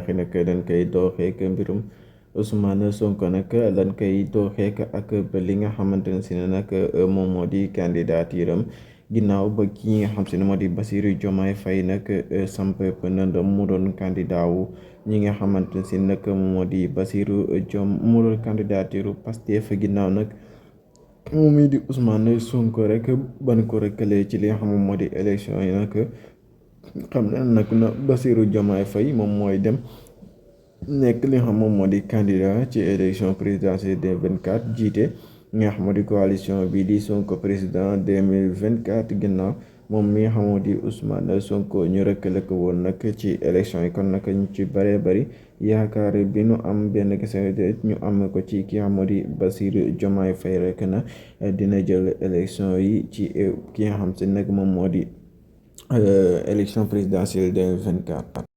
xi nag dañ koy dooxeek mbirum Ousmane Sonko nag dañ koy dooxeek ak li nga xamante ne si ne nag moom moo di candidature am ginnaaw ba ki nga xam si ne moo di Bassirou Diomaye Faye nag samp pëndam mu doon candidat wu ñi nga xamante ne si nag moom moo di Bassirou Diomaye mu doon candidature Pastef ginnaaw nag moom mii di Ousmane Sonko rek ban ko rëkkalee ci li nga xam moo di élection yi nag xam ne nag na Bassirou Diomaye Faye moom mooy dem nekk li nga xam moom moo di candidat ci élection présidentielle 2024 jiite nga xam moo di coalition bii di Sonko président 2024 ginnaaw moom mi nga xam moo di Ousmane Sonko ñu rëkkale ko woon nag ci élection yi kon nag ñu ci bëree bëri yaakaar bi nu am benn kese ñu am ko ci ki nga xam moo di Bassirou Diomaye Faye rek na dina jël élection yi ci ki nga xam si nag moom moo di élection présidentielle 2024.